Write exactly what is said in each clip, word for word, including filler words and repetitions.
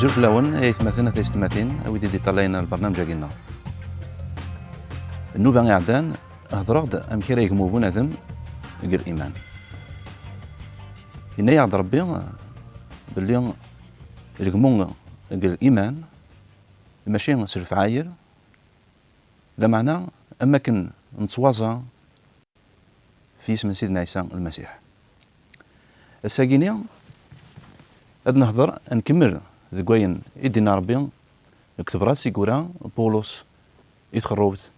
Azul fell-awen, ay atmaten, a taysetmatin, a wid i d-iṭalayen ar lbarnamej-agi-nneɣ. Nnuba iɛeddan, hedreɣ-d amek ara yegmu bunadem deg liman. Yenna-yaɣ-d Rebbi belli legmu deg liman mačči s lefɛayel, lameɛna am wakken nettwaẓa f yisem n Sidna Ɛisa Lmasiḥ. Ass-agi-ni ad nehder, ad nkemmel deg wayen i d-inna Rebbi deg tebrat i yura Pulus i txerrubt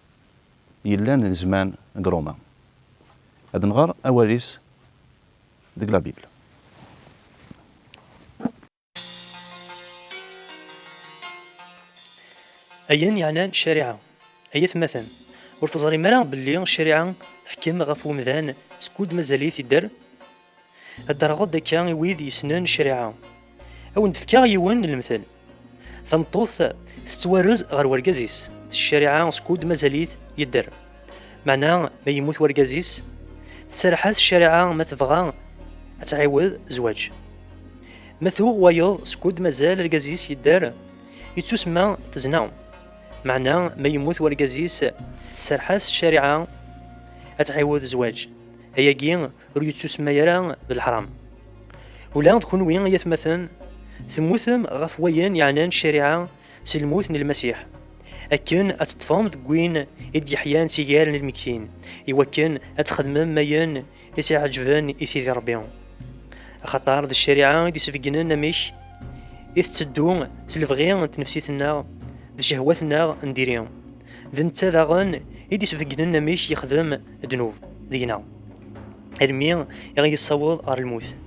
yellan deg zzman deg Ruma. Ad nɣer awal-is deg la Bible. Ayen yeɛnan ccariɛa. Ay atmaten, ur teẓrim ara belli ccariɛa teḥkem ɣef wemdan skud mazal-it idder? Ad d-rreɣ-d akka i wid yessnen ccariɛa. Ad wen-d-fkeɣ yiwen n lemtel. Tameṭṭut tettwarez ɣer wergaz-is s ccariɛa skud mazal-it yedder. Meɛna ma yemmut wergaz-is, tserreḥ-as ccariɛa ma tebɣa ad tɛiwed zzwaǧ. Ma tuɣ wayeḍ skud mazal argaz-is yedder, yettusemma tezna. Meɛna ma yemmut wergaz-is, tserreḥ-as ccariɛa ad tɛiwed zzwaǧ. Ayagi ur yettusemma ara d leḥram. Ula d kunwi, ay atmaten, temmutem ɣef wayen yeɛnan ccariɛa s lmut n Lmasiḥ, akken ad teṭṭfem deg win i d-yeḥyan si gar n lmegtin, iwakken ad txedmem ayen i s-iɛeǧben i Sidi Ṛebbi. Axaṭer d ccariɛa i d-isbeggnen amek i tetteddu s lebɣi n tnefsit-nneɣ, d ccehwat-nneɣ n diri. D netta daɣen i d-isbeggnen amek yexdem ddnub deg-neɣ, almi i ɣ-yessaweḍ ɣer lmut.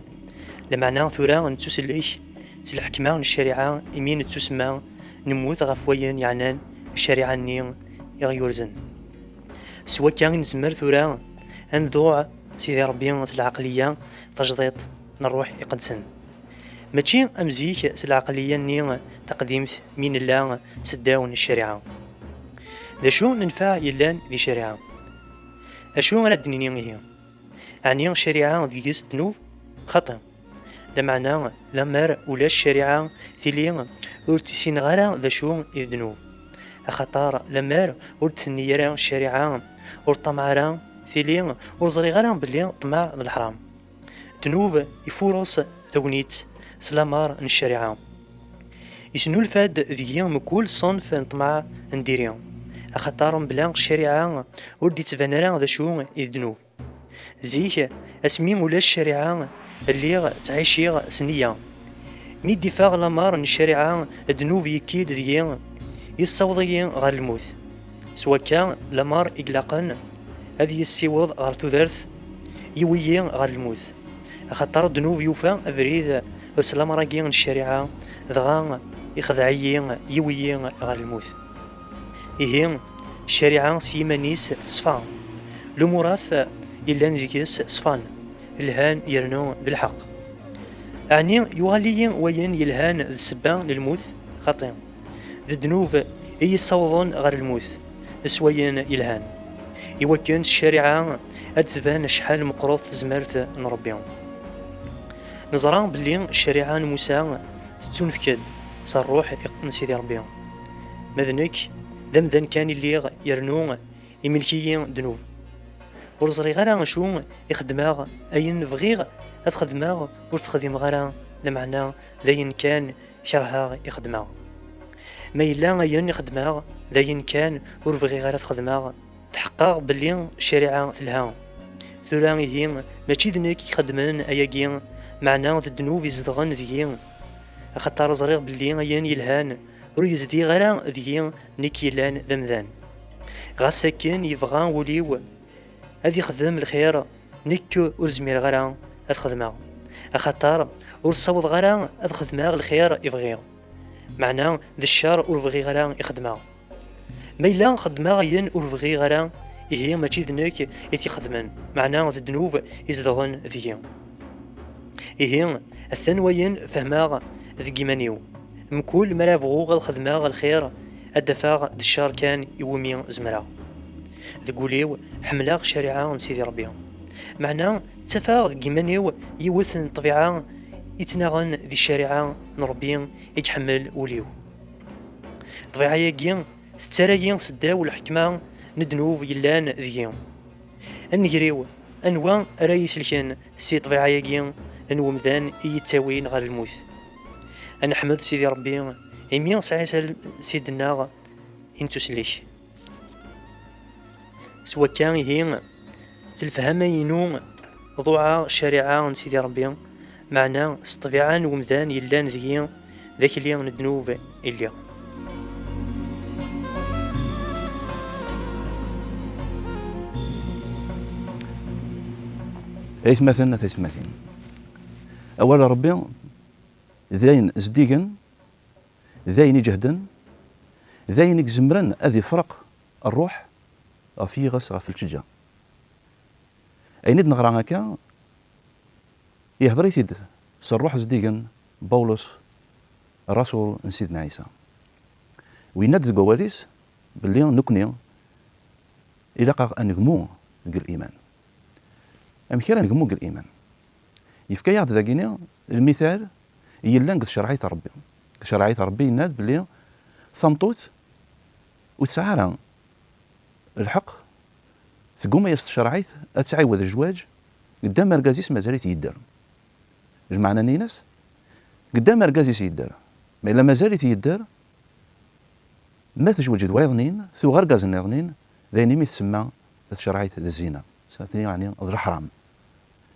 Lameɛna tura nettusellek s lḥekma n ccariɛa, imi nettusemma nemmut ɣef wayen yeɛnan ccariɛa-nni i ɣ-yurzen. S wakka i nezmer tura ad nḍuɛ Sidi Ṛebbi s lɛeqliya tajdiṭ n Ṛṛuḥ Iqedsen. Mačči am zik s lɛeqliya-nni taqdimt mi nella seddaw n ccariɛa. D acu n nnfeɛ yellan di ccariɛa? Acu ara d-nini ihi? Ɛni ccariɛa deg-s ddnub? Xaṭi. Lameɛna, lemmer ulac ccariɛa, tili ur tt-issineɣ ara d acu i d ddnub. Axaṭer lemmer ur d-tenni ara ccariɛa, ur ṭṭamaɛ ara, tili ur ẓriɣ ara belli ṭṭmeɛ d leḥram. Ddnub ifuṛes tagnit s lameṛ n ccariɛa. Isnulfa-d deg-i mkul ṣṣenf n ṭṭmeɛ n diri, axaṭer mebla ccariɛa ur d-ittban ara d acu i d ddnub. Zik, asmi ulac ccariɛa, lliɣ ttɛiciɣ s nneyya. Mi d-iffeɣ lameṛ n ccariɛa, ddnub yekki-d deg-i, yessaweḍ-iyi ɣer lmut. S wakka, lameṛ i ilaqen ad yi-yessiweḍ ɣer tudert, yiwi-yi ɣer lmut. Axaṭer ddnub yufa abrid s lameṛ-agi n ccariɛa, dɣa ixdeɛ-iyi, yiwi-yi ɣer lmut. Ihi, ccariɛa s yiman-is teṣfa. Lumuṛat yellan deg-s ṣfan, lhan yernu d lḥeqq. Ɛni yuɣal-iyi wayen yelhan d ssebba n lmut? Xaṭi. D ddnub i yi-ssawḍen ɣer lmut s wayen yelhan, iwakken s ccariɛa ad d-tban acḥal meqqret tezmert n Ṛebbi. Neẓra belli ccariɛa n Musa tettunefk-d s ṛṛuḥ n Sidi Ṛebbi. Ma d nekk, d amdan kan i lliɣ, yernu imlek-iyi ddnub. Ur ẓriɣ ara acu i xeddmeɣ, ayen bɣiɣ ad xedmeɣ ur t-xdimeɣ ara, lameɛna d ayen kan kerheɣ i xeddmeɣ. Ma yella ayen i xeddmeɣ d ayen kan ur bɣiɣ ara ad xedmeɣ, tḥeqqeɣ belli ccariɛa telha. Tura ihi, mačči d nekk i ixeddmen ayagi, meɛna d ddnub izedɣen deg-i, axaṭer ẓriɣ belli ayen yelhan ur yezdiɣ ara deg-i nekk yellan d amdan. Ɣas akken yebɣa wul-iw ad ixdem lxir, nekk ur zmireɣ ara ad xedmeɣ, axaṭer ur ssawḍeɣ ara ad xedmeɣ lxir i bɣiɣ, meɛna d ccer ur bɣiɣ ara i xedmeɣ. Ma yella xeddmeɣ ayen ur bɣiɣ ara, ihi mačči d nekk i t-ixedmen, meɛna d ddnub izedɣen deg-i. Ihi, atan wayen fehmeɣ deg iman-iw. Mkul mi ara bɣuɣ ad xedmeɣ lxir, ad d-afeɣ d ccer kan iwumi zemreɣ. Deg wul-iw, ḥemmleɣ ccariɛa n Sidi Ṛebbi. Meɛna, ttafeɣ deg iman-iw yiwet n ṭṭbiɛa yettnaɣen di ccariɛa n Ṛebbi i iḥemmel wul-iw. Ṭṭbiɛa-agi tettarra-yi seddaw lḥekma n ddnub yellan deg-i. A nnger-iw, anwa ara yi-iselken si ṭṭbiɛa-agi n wemdan i yi-ittawin ɣer lmut? Ad neḥmed Sidi Ṛebbi, imi s Ɛisa Ssid-nneɣ i nettusellek. S wakka ihi, s lefhama-inu, ḍuɛeɣ ccariɛa n Sidi Ṛebbi, meɛna s ṭṭbiɛa n wemdan yellan deg-i, d akli n ddnub i lliɣ. Aytmaten, a taytmatin, awal n Ṛebbi d ayen zeddigen, d ayen iǧehden, d ayen i izemren ad ifreq ṛṛuḥ ɣef yiɣes, ɣef lǧeǧǧa. Ayen i d-neɣra akka, ihder-it-id s ṛṛuḥ zeddigen Bawlus, ṛṛasul n Sidna Ɛisa. Winna-d deg wawal-is belli nekni ilaq-aɣ ad negmu deg liman. Amek ara negmu deg liman? Yefka-yaɣ-d dagini lmital yellan deg tcerɛit n Ṛebbi. Deg tcerɛit n Ṛebbi yenna-d belli tameṭṭut ur tesɛi ara lḥeqq, tegguma-yas tcerɛit ad tɛiwed zzwaǧ, qeddam argaz-is mazal-it yedder. Lmeɛna-nni-ines, qeddam argaz-is yedder. Ma yella mazal-it yedder, ma tejweǧ d wayeḍnin, tuɣ argaz nniḍnin, d ayen imi tsemma tcerɛit d zzina. Satni, yeɛni d leḥram.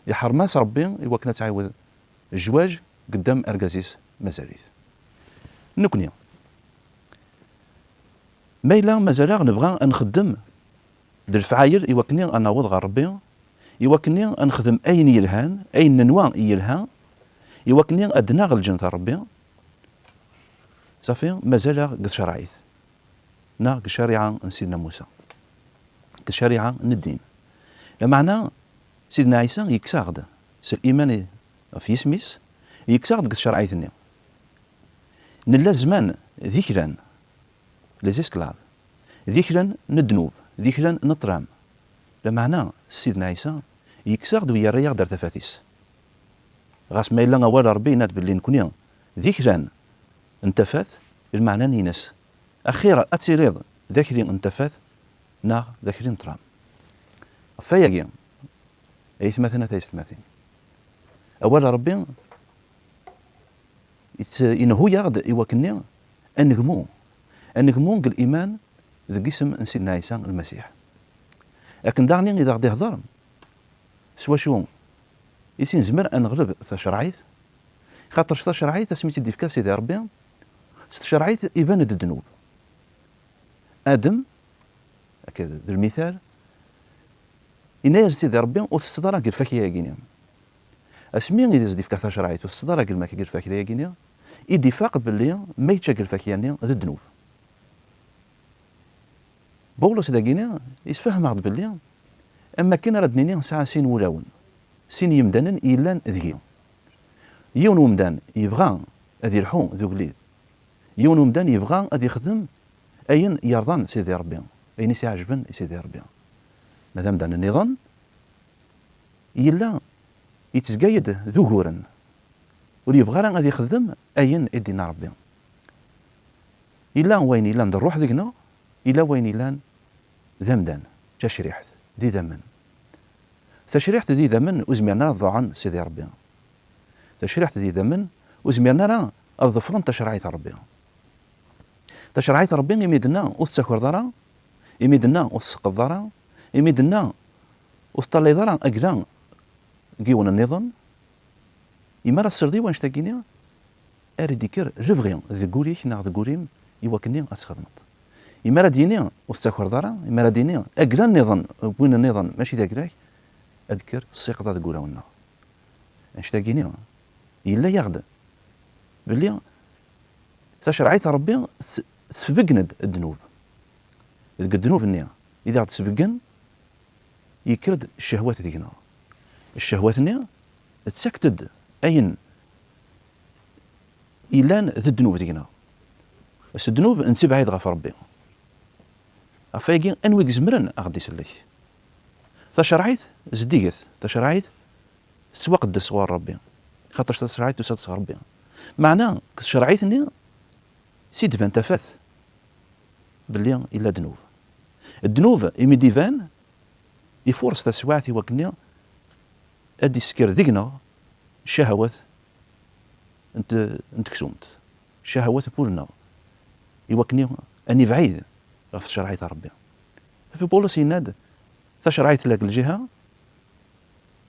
Iḥrem-as Ṛebbi i wakken ad tɛiwed zzwaǧ qeddam argaz-is mazal-it. Nekni, ma yella mazal-aɣ nebɣa ad nxeddem d lefɛayel i wakken ad naweḍ ɣer Ṛebbi, i wakken ad nexdem ayen yelhan, ayen nenwa yelha, i wakken ad naɣ lǧennet n Ṛebbi, safi, mazal-aɣ deg tcerɛit, neɣ deg ccariɛa n Sidna Musa, deg ccariɛa n ddin. Lameɛna, Sidna Ɛisa yekkes-aɣ-d s liman i-, ɣef yisem-is, yekkes-aɣ-d deg tcerɛit-nni. Nella zzman d iklan, les esclaves, d iklan n ddnub, d iklan n ṭṭlam. Lameɛna, Sidna Ɛisa yekkes-aɣ-d u yerra-yaɣ-d ar tafat-is. Ɣas ma yella awal n Ṛebbi yenna-d belli nekni d iklan n tafat, lmeɛna-nni-ines, axir ad tiliḍ d akli n tafat neɣ d akli n ṭṭlam. Ɣef wayagi, aytmaten, a taysetmatin, awal n Ṛebbi yett-, inehhu-yaɣ-d i wakken ad negmu, ad negmu deg liman deg isem n Sidna Ɛisa Lmasiḥ. Akken daɣen i d aɣ-d-ihder s wacu i s nezmer ad neɣleb tacerɛit, xaṭer tacerɛit asmi tt-id-ifka Sidi Ṛebbi, s tcerɛit iban-d ddnub. Adem, akka d lmital, yenna-yas-d Sidi Ṛebbi, ur tettetteḍ ara deg lfakya-agi-nni. Asmi i d as-d-ifka tacerɛit, ur tettetteḍ ara deg lmak-, deg lfakya-agi-nni, i d-ifaq belli ma yečča deg lfakya-nni d ddnub. Bawlus dagini yesfehmeɣ-d belli am wakken ara d-nini nesɛa sin wulawen, sin yemdanen yellan deg-i. Yiwen umdan yebɣa ad ilḥu d ugellid. Yiwen umdan yebɣa ad ixdem ayen yerḍan Sidi Ṛebbi, ayen i s-iɛejben i Sidi Ṛebbi. Ma d amdan nniḍen, yella yettezga-yi-d d uguren. Ur yebɣi ara ad ixdem ayen i d-yenna Ṛebbi. Yella wayen yellan d ṛṛuḥ deg-neɣ, yella wayen yellan d amdan, d tacriḥt, d idammen. Tacriḥt d idammen ur zmiren ara ad ḍuɛen Sidi Ṛebbi. Tacriḥt d idammen ur zmiren ara ad ḍefren tacerɛit n Ṛebbi. Tacerɛit n Ṛebbi, imi d-tenna ur tettakreḍ ara, imi d-tenna ur tseqqeḍ ara, imi d-tenna ur teṭṭalayeḍ ara agla n yiwen nniḍen, imi ara tesleḍ i wanect-agi-nni, ara d-ikker lebɣi deg wul-ik neɣ deg wul-im i wakken ad txedmeḍ. Imi ara d-yini ur tettakreḍ ara, imi ara d-yini agla nniḍen, win nniḍen mačči d agla-k, ad d-kker ssiqḍa deg wulawen-nneɣ. Annect-agi-nni, yella-yaɣ-d belli tacerɛit n Ṛebbi t-, tbeggen-d ddnub. Deg ddnub-nni i d aɣ-d-tbeggen, yekker-d ccehwat deg-neɣ. Ccehwat-nni ttakent-d ayen yellan d ddnub deg-neɣ. S ddnub nettibɛid ɣef Ṛebbi. Ɣef wayagi, anwa i izemren a ɣ-d-isellek? Tacerɛit zeddiget, tacerɛit tettwaqeddes ɣur Ṛebbi. Xaṭer tacrɛit tusa-d sɣur Ṛebbi. Meɛna deg tcerɛit-nni, si d-tban tafat belli illa ddnub. Ddnub, imi d-iban, ifuṛes taswaɛt i wakken ad d-isker deg-neɣ ccahawat n t-, n teksumt, ccahawat n wul-nneɣ, i wakken ad nibɛid ɣef tcerɛit n Ṛebbi. Ɣef Pawlus yenna-d, tacrɛit tella deg lǧiha,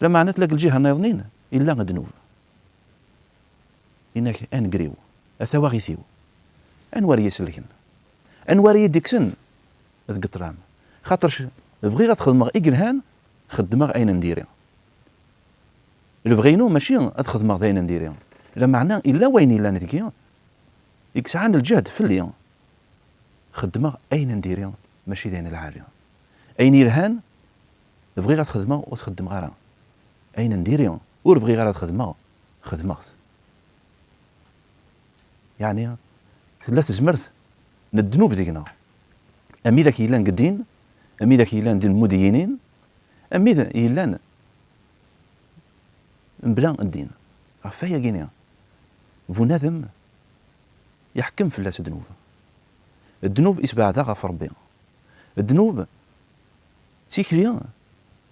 lameɛna tella deg lǧiha nniḍnin, illa ddnub. Yenna-k, a nnger-iw, a tawaɣit-iw, anwa ara yi-iselken? Anwa ara yi-d-ikksen deg ṭṭlam? Xaṭerc bɣiɣ ad xedmeɣ i yelhan, xeddmeɣ ayen n diri. Lebɣi-inu mačči ad xedmeɣ d ayen n diri, lameɛna illa wayen yellan deg-i, i yesɛan lǧehd fell-i, xeddmeɣ ayen n diri, mačči d ayen n lɛali. Ayen yelhan, bɣiɣ ad t-xedmeɣ, ur t-xeddmeɣ ara. Ayen n diri, ur bɣiɣ ara ad t-xedmeɣ, xedmeɣ-t. Yeɛni, tella tezmert n ddnub deg-neɣ. Am widak yellan deg ddin, am widak yellan d lmudiyinin, am wid yellan mebla ddin. Ɣef wayagi-ni, bunadem iḥekkem fell-as ddnub. Ddnub isbeɛd-aɣ ɣef Ṛebbi. Ddnub d tikli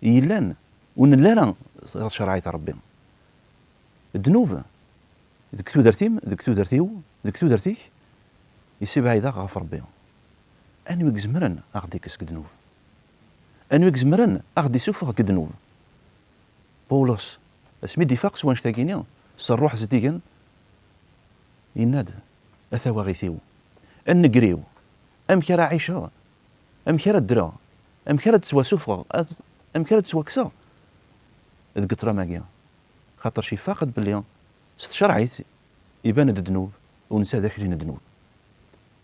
yellan ur nelli ara ɣer tcerɛit n Ṛebbi. Ddnub deg tudert-im, deg tudert-iw, deg tudert-ik, yessibɛid-aɣ ɣef Ṛebbi. Anwa i izemren a ɣ-d-ikkes deg ddnub? Anwa i izemren a ɣ-d-issufeɣ deg ddnub? Pawlus, asmi d-ifaq s wannect-agi-ni, s ṛṛuḥ zeddigen, yenna-d, a tawaɣit-iw, a nnger-iw, amek ara ɛiceɣ? Amek ara ddreɣ? Amek ara d-ttwasufɣeɣ? Ad-, amek ara d-ttwakkseɣ deg ṭṭlam-agi? Xaṭerc ifaq-d belli s tcerɛit iban-d ddnub, u netta d akli n ddnub.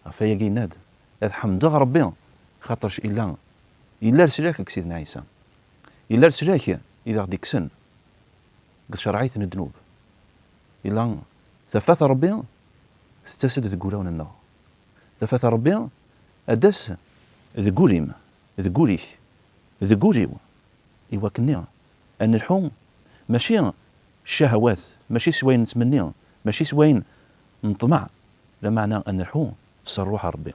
Ɣef wayagi yenna-d, ad ḥemdeɣ Ṛebbi, xaṭerc illa, illa leslak deg Sidna Ɛisa. Illa leslak i d aɣ-d-ikksen deg tcerɛit n ddnub. Illa tafat n Ṛebbi tettas-d deg wulawen-nneɣ. Tafat n Ṛebbi ad d-tas deg wul-im, deg wul-ik, deg wul-iw, i wakken-nni ad nelḥu, mačči s ccahawat, mačči s wayen nettmenni, mačči s wayen n ṭṭmeɛ, lameɛna ad nelḥu s Ṛṛuḥ n Ṛebbi.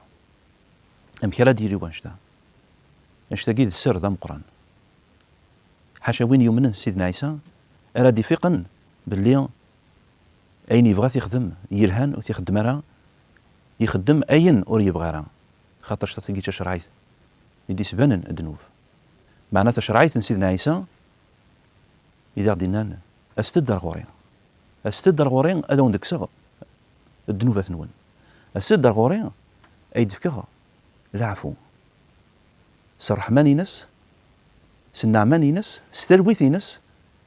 Amek ara d-yili wannect-a? Annect-agi d sser d ameqqran. Ḥaca win yumnen s Sidna Ɛisa ara d-ifiqen belli ayen yebɣa ad t-ixdem yelhan ur t-ixeddem ara, ixeddem ayen ur yebɣi ara, xaṭerc tagi d tacerɛit i d-isbanen ddnub. Meɛna tacerɛit n Sidna Ɛisa i d aɣ-d-innan, aset-d ar ɣur-i. Aset-d ar ɣur-i ad awen-d-kkseɣ ddnubat-nwen. Aset-d ar ɣur-i ad d-fkeɣ leɛfu. S ṛṛeḥman-ines, s nneɛma-ines, s talwit-ines,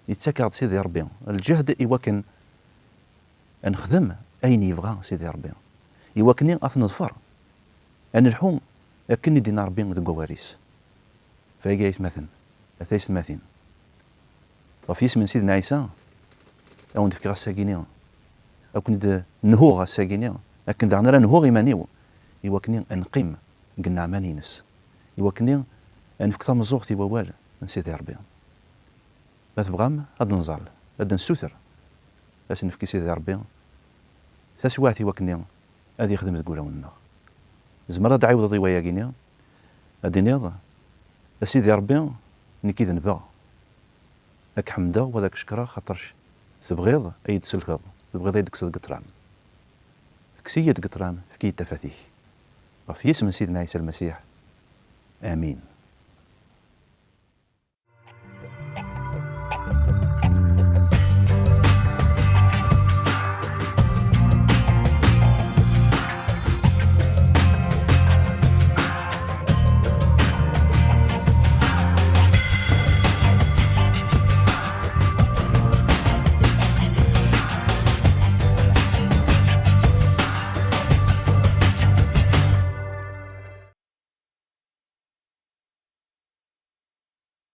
yettak-aɣ-d Sidi Ṛebbi lǧehd i wakken ad nexdem ayen yebɣa Sidi Ṛebbi, i wakken ad t-neḍfer, ad nelḥu akken i d-yenna Ṛebbi deg wawal-is. Fayagi aytmaten, a taysetmatin, ɣef yisem n Sidna Ɛisa, ad wen-d-fkeɣ ass-agi-ni, ad ken-id-nhuɣ ass-agi-ni, akken daɣen ara nhuɣ iman-iw, i wakken ad neqqim deg nneɛma-ines, i wakken ad nefk tameẓẓuɣt i wawal n Sidi Ṛebbi. Ma tebɣam, ad nẓall, ad nsuter, ad s-nefk i Sidi Ṛebbi taswiɛt i wakken ad yexdem deg wulawen-nneɣ. Tzemreḍ ad d-ɛiwdeḍ i wayagi-ni, ad d-tiniḍ, a Sidi Ṛebbi, nekk i d-nebɣ. Ad k-ḥemdeɣ u ad k-cekkreɣ xaṭerc tebɣiḍ ad yi-d-tselkeḍ, tebɣiḍ ad yi-d-tekkseḍ deg ṭṭlam. Kkes-iyi-d deg ṭṭlam, efk-iyi-d tafat-ik. Ɣef yisem n Sidna Ɛisa Lmasiḥ. Amin.